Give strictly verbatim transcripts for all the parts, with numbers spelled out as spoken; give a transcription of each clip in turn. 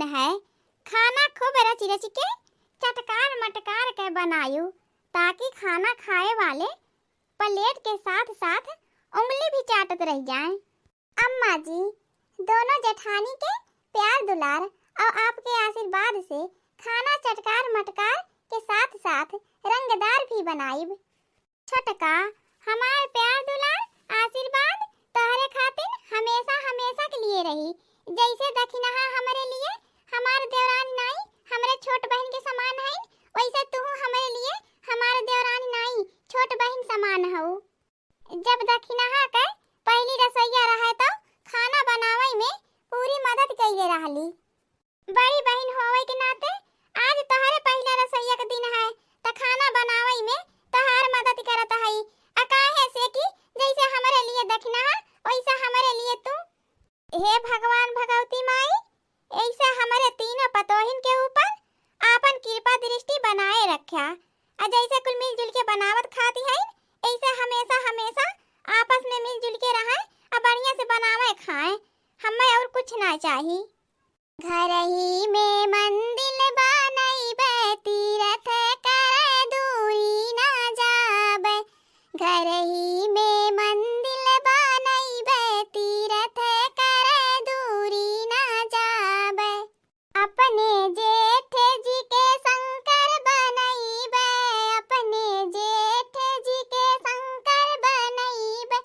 है, खाना खूब रचि रचि के चटकार मटकार के बनायु, ताकि खाना खाए वाले प्लेट के साथ साथ उंगली भी चाटत रह जाएं। अम्मा जी, दोनों जेठानी के प्यार दुलार और आपके आशीर्वाद से खाना चटकार मटकार के साथ साथ रंगदार भी बनाइब। छोटका, हमार प्यार दुलार आशीर्वाद तोहरे खातिर हमेशा हमेशा के लिए रही। जैसे दखिनहा हमरे लिए हमार देवरानी नाई हमरे छोट बहिन के समान हईन, वैसे तू हमरे लिए हमार देवरानी नाई छोट बहिन समान हऊ। जब दखिनहा के पहली रसोइया रहे तो खाना बनावे में पूरी मदद कइले रहली। बड़ी बहिन होवे के नाते आज तोहरे पहिला रसोइया के दिन है, त खाना बनावे में तोहार मदद करत हई। आ काहे से कि जैसे हमरे लिए दखिनहा, वैसे हमरे लिए तू। हे भगवान भगवती माई, ऐसे हमरे तीनों पतोहिन के ऊपर आपन कृपा दृष्टि बनाए रख्या। आ जैसे कुल मिलजुल के बनावत खाती हईन, ऐसे हमेशा हमेशा आपस में मिलजुल के रहें, आ बढ़िया से बनावे खाएं। हमें और कुछ ना चाही। घरही में मंदिर बनइबे, तीरथ करे दूरी ना जाबे। घरही में मंदिर बनइबे, तीरथ करे दूरी ना जाबे। अपने जेठ जी के शंकर बनइबे, अपने जेठ जी के शंकर बनइबे।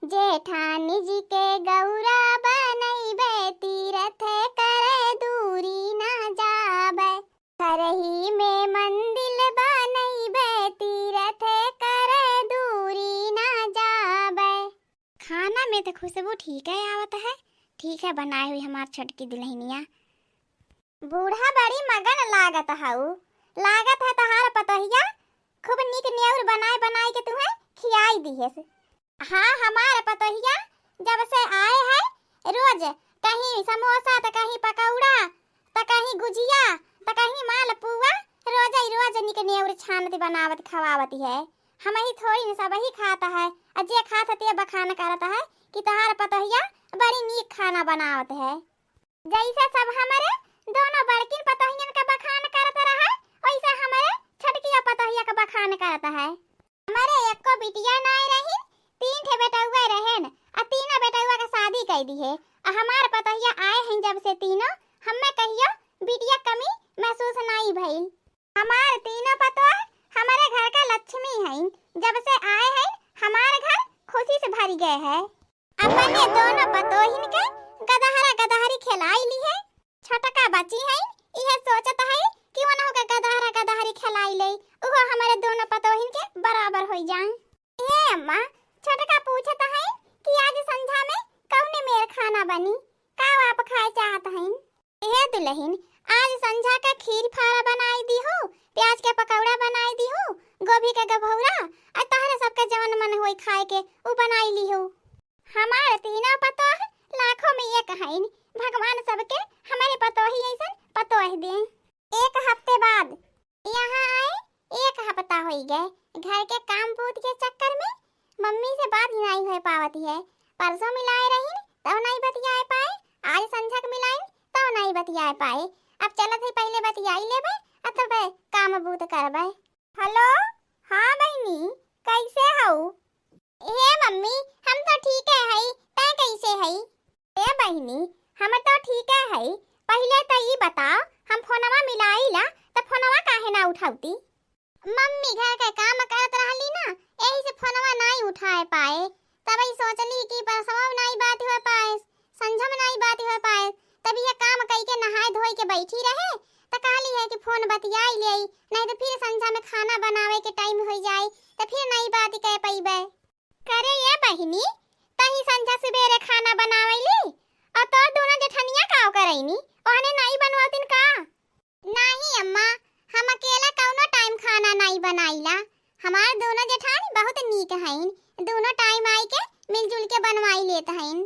जेठानी जी के गौरा बनइबे, तीरथ करे दूरी ना जाबे। घरही में मंदिर बनइबे, तीरथ करे दूरी ना जाबे। खाना में तो खुशबू ठीक है आवत है, ठीक है बनाए हुई हमार छोटकी दुल्हनिया। बूढ़ा बड़ी मगन लागत हऊ, लागत है तोहार पतोहिया खूब नीक नेउर बनाए बनाए के तुहें खियाई दिहेस। हाँ, हमार पतोहिया जब से आए है रोज कहीं समोसा त कहीं पकौड़ा त कहीं गुजिया त कहीं मालपुआ, रोज ही रोज नीक नेउर छानत बनावत खवावत है। हम ही थोड़ी न, सब ही खात है, आ जे खात है ते बखान करत है कि तोहार पतोहिया बड़ी नीक खाना बनावत है। जैसे सब हमरे दोनों बड़किन पतोहियन का बखान करत रहे, वैसे हमरे छोटकिया पतोहिया का बखान करत है। हमरे एको बिटिया नाय रहिन, तीन ठे बेटउए रहेन, आ तीनों बेटउआ के शादी कइ दिहे। आ हमार पतोहिया आए हैं जब से तीनों, हमें कहियो बिटिया कमी महसूस नाई भइल। हमार तीनों पतोह हमरे घर का लक्ष्मी हईन, जब से आए हैं हमार घर खुशी से भरि गए है। अपने दोनों पतोहिन के गदहरा गदहरी खेलाई लिहे। छोटका बची है, इहे सोचत है कि उन्हों के गदहरा गदहरी खेलाई ले, उहो हमरे दोनों पतोहिन के बराबर होई जाए। ए अम्मा, छोटका पूछत है कि आज संझा में कौने मेर खाना बनी, का आप खाए चाहत हैं? ए दुल्हन, आज संझा का खीर फारा बनाई दीहू, प्याज के पकौड़ा बनाई दीहू, गोभी के गभौरा, और तहरे सबके जवन मन होई खाए के, उ बनाई लीहू। हमार तीनों पतोह लाखों में एक हईन। भगवान सबके हमरे पतोही अइसन पतोह दें। एक हफ्ते बाद यहाँ आए, एक हफ्ता होई गए। घर के काम बूत के चक्कर में मम्मी से बात ही नाई होए पावत है। परसों मिलाए रहीन, तब नाई बतियाए पाए। आज संझक मिलाइन, तब नाई बतियाए पाए। अब चलत है, पहले बतियाई लेबे, आ तबे काम बूत करबे। हेलो, हाँ बहिनी, कैसे हऊ? हे मम्मी, हम तो ठीक है हई, तैं कैसे हई? ए बहिनी, हम तो ठीक है हई। पहिले तो ई बताओ, हम फोनवा मिलाई ला, त फोनवा काहे ना उठावती? मम्मी घर के काम करत रहली ना, यही से फोनवा नाई उठाए पाए। तब ई सोचली कि परसवा नाई बात हो पाए, संझा में नाई बात हो पाए, तब ये काम कई के नहाए धोए के बैठी रहे, त कहली है कि फोन बतियाई ले, नहीं तो फिर संझा में खाना बनावे के टाइम हो जाए, त फिर नाई बात कह पइबे। करे ये बहिनी, तही संझा सुबेरे खाना बनावैली, और तोर दोनों जेठनिया काव करैनी, ओहने नाई बनवातिन का? नाही अम्मा, हम अकेला कौनो टाइम खाना नाई बनाईला। हमार दोनों जेठानी बहुत नीक हईन, दोनों टाइम आई के मिलजुल के बनवाई लेत हईन।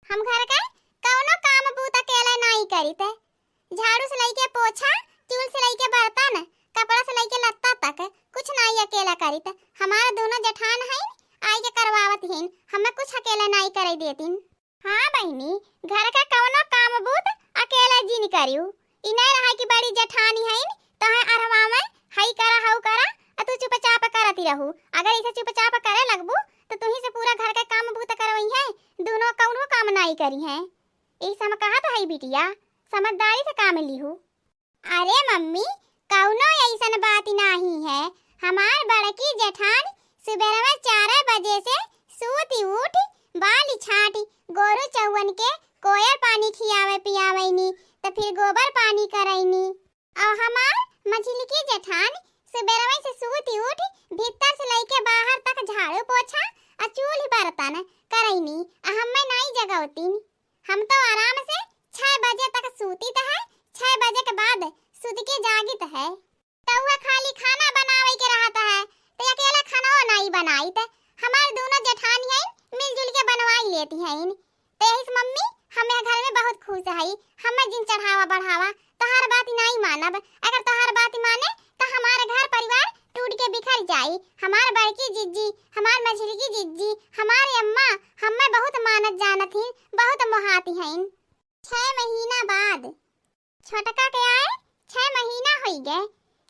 हम घर के कौनो काम बूत अकेले नाई करित। झाड़ू से लइके पोछा, चूल से लइके बर्तन, कपड़ा से लइके लत्ता तक कुछ नाई अकेला करित। हमार दोनों जेठान हईन, आई के करवावत हईन, हमें कुछ अकेले नाई करे देतिन। हाँ बहिनी, घर का कौनो काम बूत अकेले जिन करियो, ई नहीं रहा कि बड़ी जेठानी हइन, तोहे अरवावे, हई करा, हऊ करा, आ तू चुपचाप करती रहू। अगर इसे चुपचाप करे लगबू, तो तुही से पूरा घर के काम बूत करवइहैं, दूनो कउनो काम नाई करिहैं। यही से हम कहत हई बिटिया, समझदारी से काम लिहू। अरे मम्मी, कउनो अइसन बात नाहीं है। हमार बड़की जेठान सुबेरवा चार बजे से सूत उठ, बाली छाटी, गोरू चउवन के कोयर पानी खियावे पियावइनी, त फिर गोबर पानी करइनी। अउर हमार मझिलकी जेठान सुबेरवा से सूत उठ, भीतर से लइके बाहर तक झाड़ू पोछा, आ चूल्ही बर्तन करइनी, आ हम्मे नाई जगवतीन। हम तो आराम से छह बजे तक सूतीत है, छह बजे के बाद सुत के जागीत है। तउआ खाली खाना बनावे के रहत है, त अकेला खानवा नाई बनाइत। हमार दूनो जेठानी हइन, मिलजुल के बनवाई लेती हइन। त यही से मम्मी, हम यह घर में बहुत खुश हई। हम्मे जिन चढ़ावा बढ़ावा, तोहार बात नाई मानब। अगर तोहार बात माने, त हमार घर परिवार टूट के बिखर जाई। हमार बड़की जिज्जी, हमार मझिलकी जिज्जी, हमार अम्मा हम्मे बहुत मानत जानत ही, बहुत मोहाती हइन। छह महीना बाद छोटका के आए छह महीना होई गए,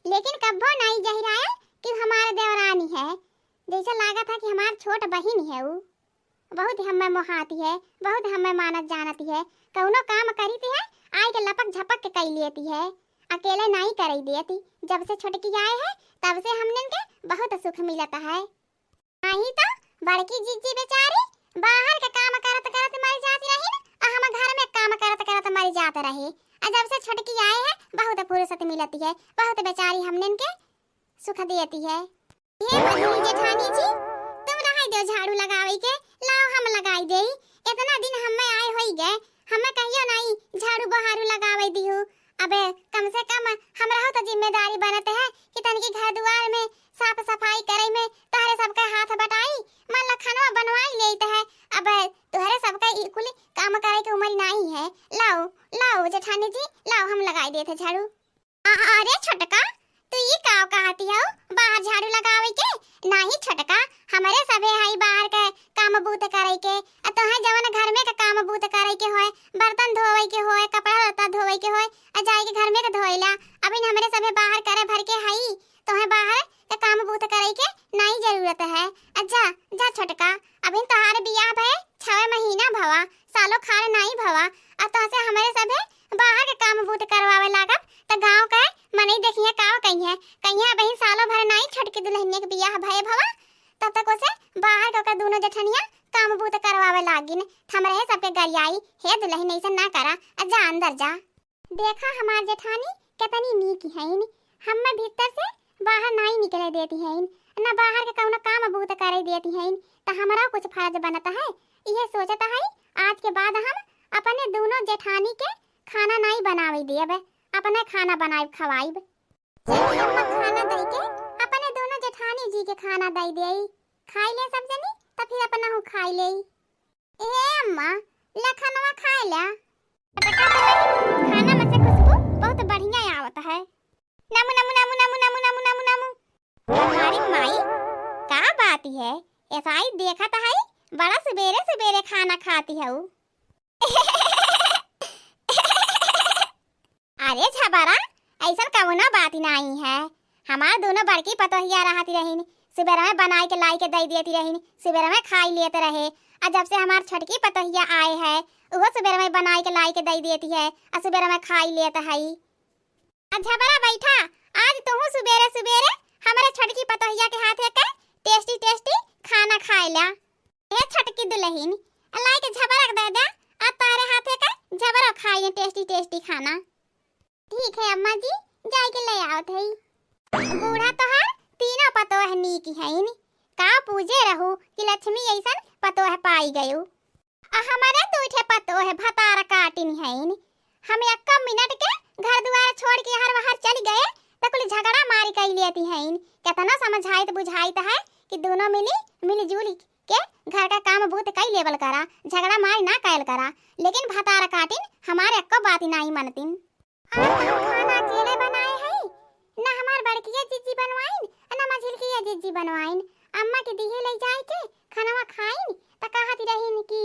लेकिन कब्बो नाई जहिरायल कि हमार देवरानी है। जैसे लागत है कि हमार छोट बहिन है ऊ। बहुत हम्मे मोहाती है, बहुत हम्मे मानत जानती है। कउनो काम करीती है, आइ के लपक झपक के कइ लेती है, अकेले नाई करइ देती। जब से छोटकी आए है, तब से हमनन के बहुत सुख मिलत है। नाहीं तो बड़की जिज्जी बेचारी बाहर के काम करत करत मर जाती रही न, आ हम घर में काम करत करत मर जात रहे। आ जब से छोटकी आए है, बहुत फुर्सत मिलती है, बहुत बेचारी हमनन के सुख देती है। हे बहिनी जेठानी जी, तुम रहाई देउ झाड़ू लगावे के, लाओ हम लगाई देई। इतना दिन हम्मे आए होई गए, हम्मे कहियो नाई झाड़ू बहारू लगावे दिहू। अबे कम से कम हमरहू तो जिम्मेदारी बनत है कि तनकी घर दुआर में साफ सफाई करे में तोहरे सबके हाथ बटाई। मान ला खानवा बनवाई लेत है, अबे तोहरे सबके ई कुल काम करे के उम्र नाई है। लाओ, लाओ जेठानी जी, लाओ हम लगाई देत है झाड़ू। आ, अरे छोटका, तू ई का कहती हऊ, बाहर झाड़ू लगावे के? नाहीं छोटका, हमरे सभे हई बाहर के काम बूत करे के। आ तोहे जवन घर में के काम बूत करे के होए, बर्तन धोवे के होए, कपड़ा लत्ता धोवे के होए, आ जाए के घर में के धोएला। अबिन हमरे सभे बाहर करे भर के हई, तोहे बाहर के काम बूत करे के नाहीं जरूरत है। आ जा, जा छोटका, अबिन तोहार बियाह भए छवे महीना भवा, सालो खाड़ नाहीं भवा, आ तोहसे हमरे सभे बाहर के काम बूत करवावे लागब, त गाँव के मनई देखिहे, काव कहिहे, कहिहे, "अबहीं सालो भर नाई छोटकी दुलहिनिया के बियाह भए भवा, तब तक ओसे बाहर के ओकर दूनो जेठनिया काम बूत करवावे लागिन।" त हमरे सबके गरियाई, "हे दुलहिन, अइसन ना करा, आ जा अंदर जा।" देखा हमार जेठानी केतनी नीक हइन, हम्मे भीतर से बाहर नाई निकले देती हइन, ना बाहर के कउनो काम बूत करे देती हइन, त हमरो कुछ फर्ज बनत है। इहे सोचत हई, आज के बाद हम अपने दूनो जेठानी के खाना नाई बनावे देब, अपने खाना बनाइब खवाइब। चली अम्मा खाना दई के अपने दूनो जेठानी जी के खाना दई देई, खाई ले सब जनी, त फिर अपना हूँ खाई लेई। ए अम्मा, ले खानवा खाई ले। छोटका दुलहिन, खाना में से खुशबू बहुत बढ़िया आवत है। नमु, नमु, नमु, नमु। अरे माई, का बात है? ऐसा ही देखत है, बड़ा सुबेरे सुबेरे खाना खाती हऊ। अरे झबरा, अइसन कउनो बात नाहीं है। हमार दूनो बड़की पतोहिया रहती रहिन, सुबेरवे बनाइ के लाइ के दइ देती रहिन, सुबेरवे खाइ लेत रहे। आ जब से हमार छोटकी पतोहिया आए है, उहो सुबेरवे बनाइ के लाइ के दइ देती है, आ सुबेरवे खाइ लेत हई। आ झबरा बइठा, आज तुहू सुबेरे सुबेरे हमरे छोटकी पतोहिया के हाथे के tasty tasty खाना खाइ ल्या। ए छोटकी दुलहिन, लाइ के झबरा के दइ द्या, आ तोहरे हाथे के झबरो खाइ ले tasty tasty खाना। ठीक है अम्मा जी, जाइ के लइ आवत हई। बूढ़ा तोहार तीनों पतोह नीक हइन, का पूजे रहू कि लक्ष्मी अइसन पतोह पाइ गयू। आ हमरे दुइ ठे पतोह भतार काटिन हइन। हम एक्को मिनट के घर दुआर छोड़ि के हर वहर चलि गए, त कुल झगड़ा मारि कइ लेती हइन। केतनो समझाइत बुझाइत है कि दूनो मिली, मिलि जुलि के घर का काम बूत कइ लेवल करा, झगड़ा मारि ना कयल करा, लेकिन भतार काटिन हमार एक्को बात नाहीं मनतिन। आज हम खाना अकेले बनाए हई, ना हमार बड़किया जिज्जी बनवाइन, ना मझिलकिया जिज्जी बनवाइन। अम्मा के दिहे लइ जाइ के खानवा खाइन, त कहत रहिन कि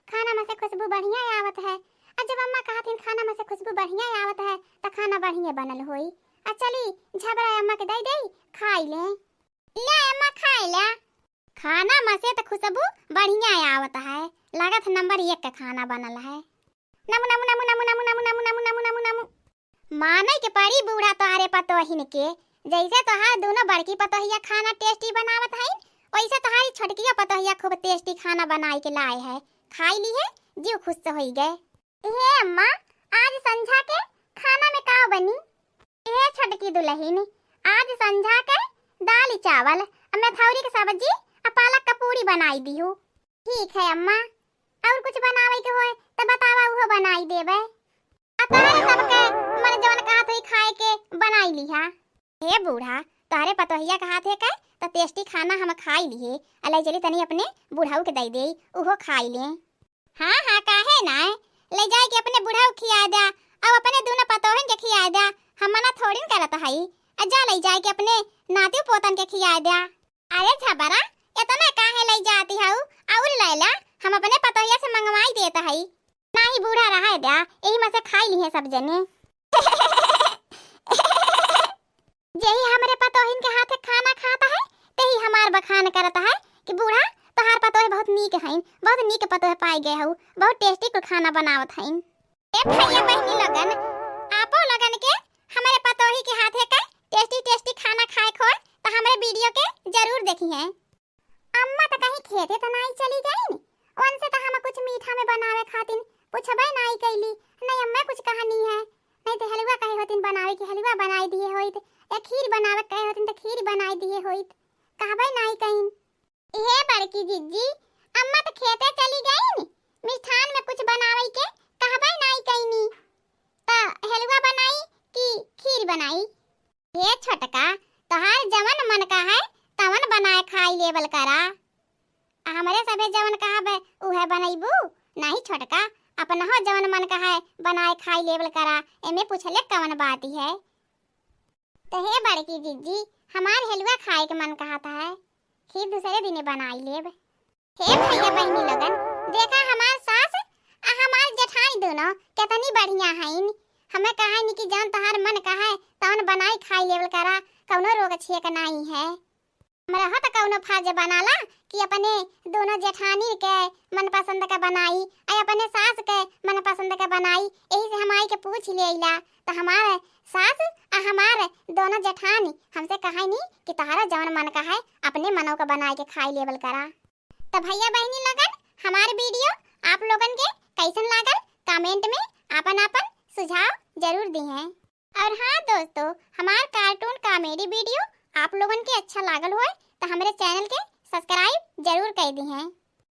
खाना में से खुशबू बढ़िया आवत है। जब अम्मा कहत हिन खाना में से खुशबू बढ़िया आवत है, त खाना बढ़िया बनल होई। आ चली, झबरा अम्मा के दई देई, खाई ले। ले अम्मा, खाई ले। खाना में से त खुशबू बढ़िया आवत है, लागत नंबर एक के खाना बनल है। नमु, नमु, नमु, नमु। माने के पड़ी बूढ़ा तोहरे पतोहिन के, जैसे तोहार दोनों बड़की पतोहिया खाना tasty बनावत हईन, वैसे तोहारी छोटकिया पतोहिया खूब tasty खाना बनाई के लाए है। खाई ली है, जीव खुश होई गए। हे अम्मा, आज संझा के खाना में का बनी? हे छोटकी दुलहिन, आज संझा के दाल चावल, आ मेथौरी के सब्जी, आ पालक का पूरी बनाई दिहू। ठीक है अम्मा, और कुछ बनावे के होए त बतावा, उहो बनाई देबे। आ तोहरे सबके मन जवन कहत होई खाए के, बनाई लिहा। हे बूढ़ा, तोहरे पतोहिया कहत है के त tasty खाना हम खाई लिहे, आ ले चली तनी अपने बुढ़ऊ के दई देई, उहो खाई ले। हाँ हाँ, काहे ना, ले जाए के अपने बुढ़ऊ खिया द्या, और अपने दोनों पतोहन के खिया द्या, हम मना थोड़ी न करत हई। आ जा ले जाए के अपने नाती पोतन के खिया द्या। अरे झबरा, इतना काहे लई जाती हऊ? और ले ला, हम अपने पतोहिया से मंगवाई देत हई। नाही बूढ़ा रहे द्या, यही में से खाई लिहे सब जने। जेही हमरे पतोहिन के हाथे खाना खात है, तेही हमार बखान करत है कि बूढ़ा, तोहार पतोह बहुत नीक हईन, बहुत नीक पतोह पाई गए हऊ, बहुत tasty कुल खाना बनावत हईन। ए भैया बहिनी लोगन, आपो लोगन के हमरे पतोही के हाथे का tasty tasty खाना खाए खोए त हमरे video के जरूर देखी हैं। अम्मा त कहीं खेते त नाई चली गईन, उनसे त हम कुछ मीठा में बनावे खातिन पूछबे नाई कैली, नहीं अम्मा कुछ कहनी है, नहीं त हलवा कहे होतिन बनावे की हलवा बनाई दिए होइत, या खीर बनावे कहे होतिन त खीर बनाई दिए होइत, कहबे नाई कईन। हे बड़की जिज्जी, अम्मा त खेते चली गईन, मिष्ठान में कुछ बनावे के कहबे नाई कईनी, त हलवा बनाई कि खीर बनाई? हे छोटका, तोहार जवन मन का है तवन बनाए खाई लेवल करा। आ हमरे सभे जवन कहबे उहे बनैबू? नाही छोटका, अपनहो जवन मन का है बनाए खाई लेवल करा, एमे पूछले कवन बात है? त हे बड़की जिज्जी, हमार हलवा खाए के मन कहत है, खीर दूसरे दिने बनाई लेब। हे भैया बहिनी लोगन, देखा हमार सास आ हमार जेठानी दोनों केतनी बढ़िया हईन। हमें कहानी कि जौन तोहार मन कहे तौन बनाई खाई लेवल करा, कौनो रोग छेक नाई है। हमरा हो त कौनो फर्ज बनाला कि अपने दोनों जेठानी के मनपसंद का बनाई, आ अपने सास के मनपसंद का बनाई, यही से हम आई के पूछ लेइला। त हमार सास आ हमार दोनों जेठानी हमसे कहानी कि तोहरा जौन मन कहे अपने मनो का बनाई के खाई लेवल करा। त भैया बहिनी लोगन, हमार video आप लोगन के कैसन लागल, comment में आपन आपन सुझाव जरूर दिहें। और हाँ दोस्तों, हमार cartoon comedy video आप लोगन के अच्छा लागल होए त हमरे channel के subscribe जरूर कर दिहें।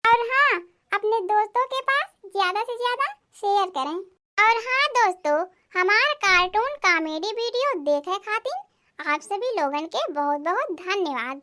और हाँ, अपने दोस्तों के पास ज्यादा से ज्यादा share करें। और हाँ दोस्तों, हमार cartoon comedy video देखे खातिर आप सभी लोगन के बहुत बहुत धन्यवाद।